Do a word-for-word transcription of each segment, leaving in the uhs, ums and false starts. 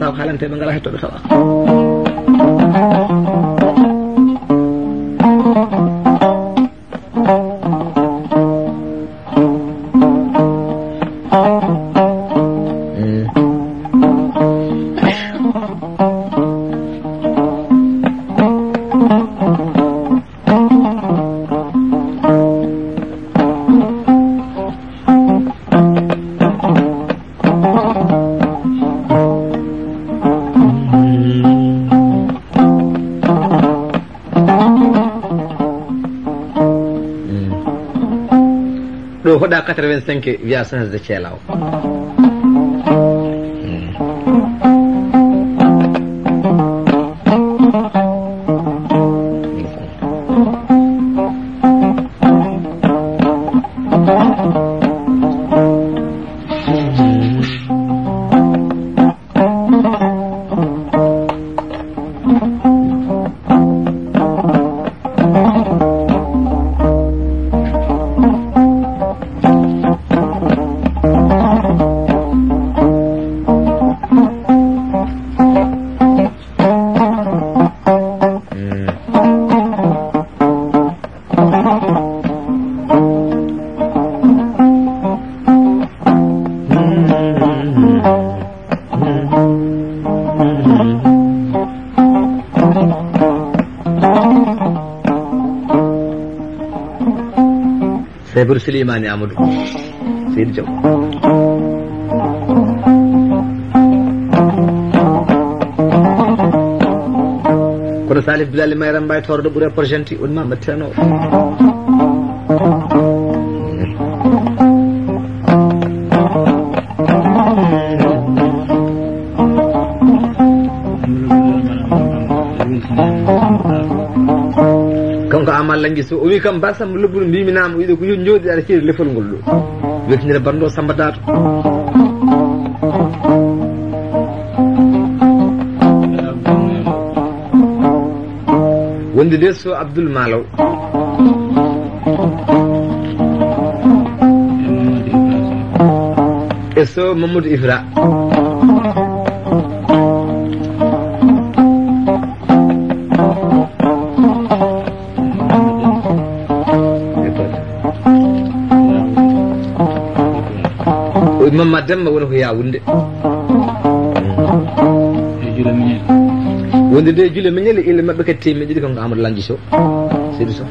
Taw haalanteeɓe ngala hettooɓe tawa. Ɗo hoɗa quatre-vingt-cinq wiya sens de Thielaw. Seybudu Silimani Amadou. Seydi Diaw. Kono Salif Bilali Mayram Mbaye tawde ɓure porgenti, on ma mbattano. Kanko Amal Langi Sow, o wi kam, "Ba Samba Lobbudu, mbimi naam, o wiide ko yo jooɗi aɗa ceeri lefol ngol ɗo." Weltinira banndo Samba Dato. Wonde nde so Abdoul Malaw. E so Mamadou Ifra. O Mamma Demba woni ko Yawunde. Wonde nde juule miñel e ille maɓɓe kadi teemeɗɗe ɗiɗi kanko Amadou Langi Sow. Seydou Sow.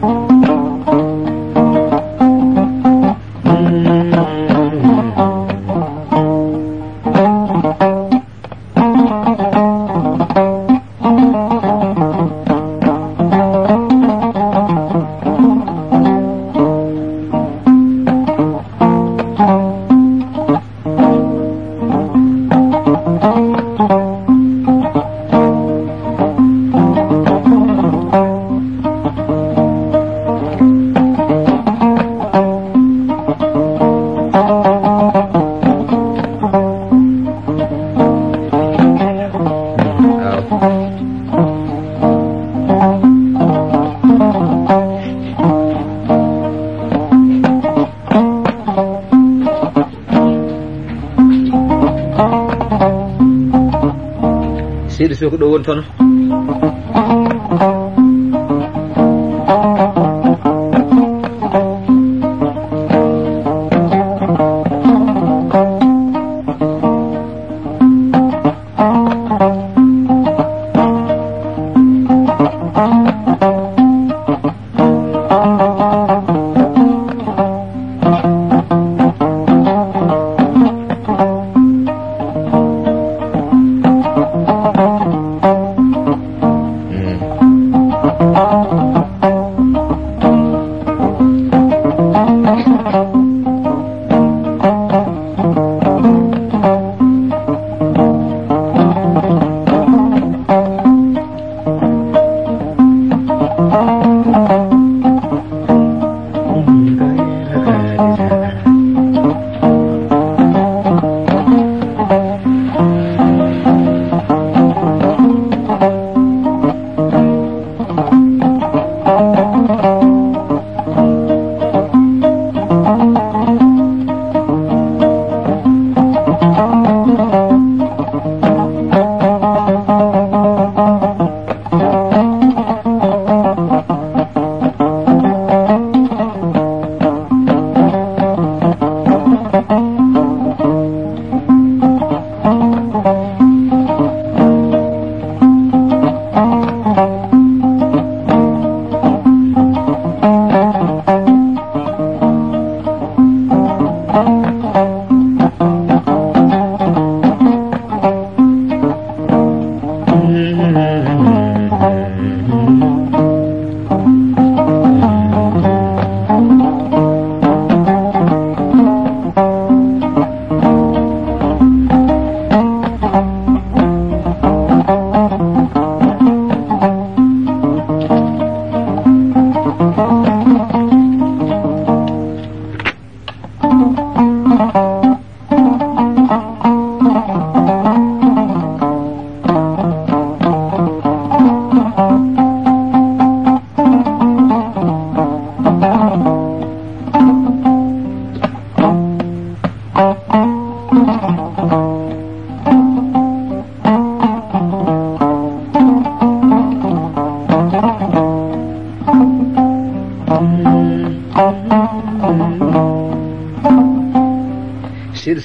Seydi Sow ko ɗo woni toon.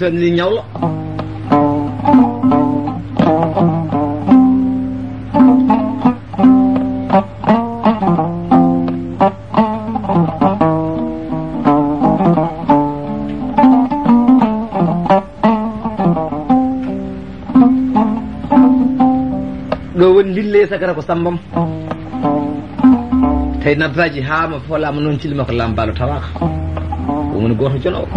Toni ñawlo. Ɗo woni ndille sakara ko sambam. Tawi nabbaaji haa mo fof laama noon cilma ko laam baalo tawaaka. Ɗum woni gooto jono o.